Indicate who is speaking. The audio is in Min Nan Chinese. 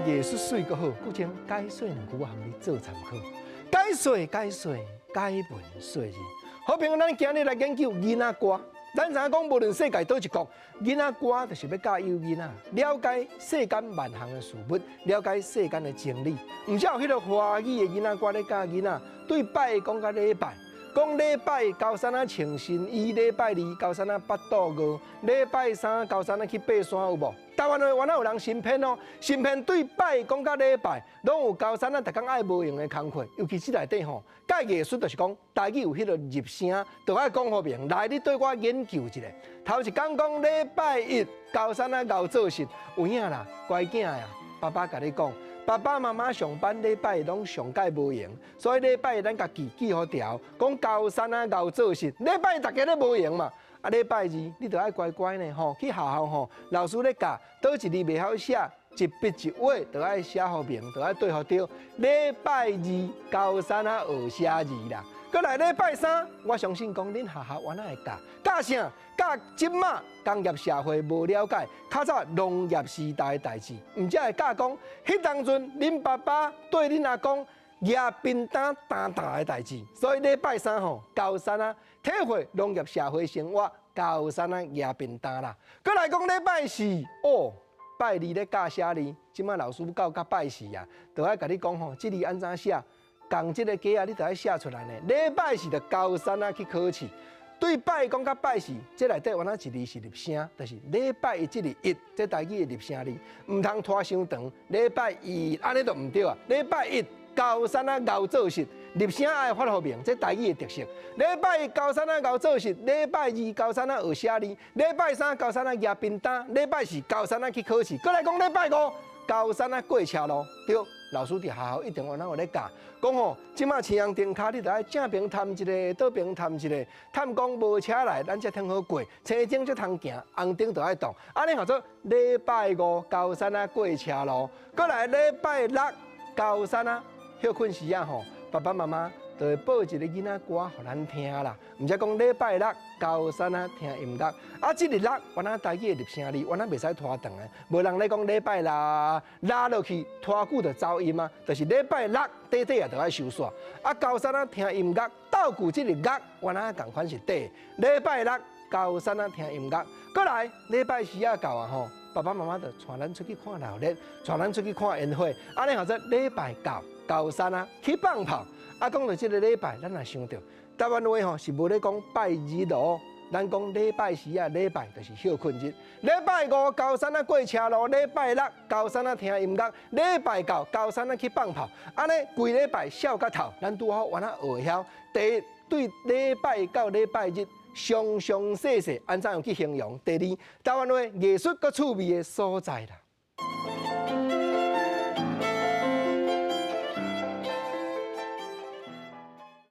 Speaker 1: 藝術媠閣好，閣將解說兩句我含你做參考。解說解說解文說字。好朋友，咱今日來研究囡仔歌。咱知影講，無論世界佗一國，囡仔歌就是欲教幼囡仔了解世間萬項的事物，了解世間的真理。毋少有彼個華語的囡仔歌咧教囡仔，對拜講到禮拜，講禮拜高山仔穿新衣，禮拜二高山仔腹肚餓，禮拜三高山仔去爬山，有無？台灣話原來有人新編哦，新編對拜講到禮拜，攏有高山仔逐工愛無閒的工課，尤其這內底吼，教藝術就是講台語有彼個入聲，就愛講予明。來，你對我研究一下。頭一工講禮拜一高山仔𠢕做實，有影啦，乖囝呀，爸爸共你講，爸爸媽媽上班禮拜攏上蓋無閒，所以禮拜咱家己記好條，講高山仔𠢕做實，禮拜逐家咧無閒嘛。啊，禮拜二你著愛乖乖呢吼，去學校吼，老師咧教，佗一字袂曉寫，一筆一畫都愛寫予明，都愛對予著。禮拜二高山仔學寫字啦，閣來禮拜三，我相信講恁學校原來會教，教啥？教這馬工業社會無了解，較早農業時代的代誌，毋才會教講，彼當陣恁爸爸對恁阿公夯扁擔擔擔的代誌，所以禮拜三吼高山仔體會農業社會生活，高山仔夯扁擔啦。閣來講禮拜四，哦，拜二咧教寫字，這馬老師教到拜四啊，就愛共你講吼，這字按怎寫？仝這個格仔，你就愛寫出來呢。禮拜四就高山仔去考試，對拜講到拜四，這內底原來一字是入聲，就是禮拜一這字一，這台語的入聲字，毋通拖傷長。禮拜一按呢就毋對啊，禮拜一高山仔𠢕做實，入聲愛發予明，這台語的特色。禮拜一高山仔𠢕做實，禮拜二高山仔學寫字，禮拜三高山仔夯扁擔，禮拜四高山仔去考試。閣來講禮拜五高山仔過車路，對，老師佇學校一定原來有咧教，講吼，這馬青紅燈跤，你著愛正爿探一下，倒爿探一下，探講無車來，咱才通好過。青燈才通行，紅燈就愛動。按呢號做禮拜五高山仔過車路，閣來禮拜六高山仔歇睏時仔吼，爸爸媽媽就會播一个囡仔歌予咱聽啦。毋才講禮拜六高山仔聽音樂，啊，這个六原來台語的入聲字，原來袂使拖長的。無人咧講禮拜六拉落去拖久就走音啊，就是禮拜六短短啊就愛收煞。啊，高山仔聽音樂，倒句這个樂原來仝款是短。禮拜六高山仔聽音樂，閣來禮拜四仔到啊吼，爸爸媽媽就帶咱出去看鬧熱，帶咱出去看煙火。按呢號做禮拜九高山仔去放炮。啊，講到這个禮拜，咱也想著台灣話吼是無咧講拜日咯，咱講禮拜四啊，禮拜就是歇睏日。禮拜五高山仔過車路，禮拜六高山仔聽音樂，禮拜九高山仔去放炮。按呢規禮拜笑甲透，咱拄好原來學會曉。第一，對禮拜到禮拜日詳詳細細按怎樣去形容？第二，台灣話藝術閣趣味的所在啦。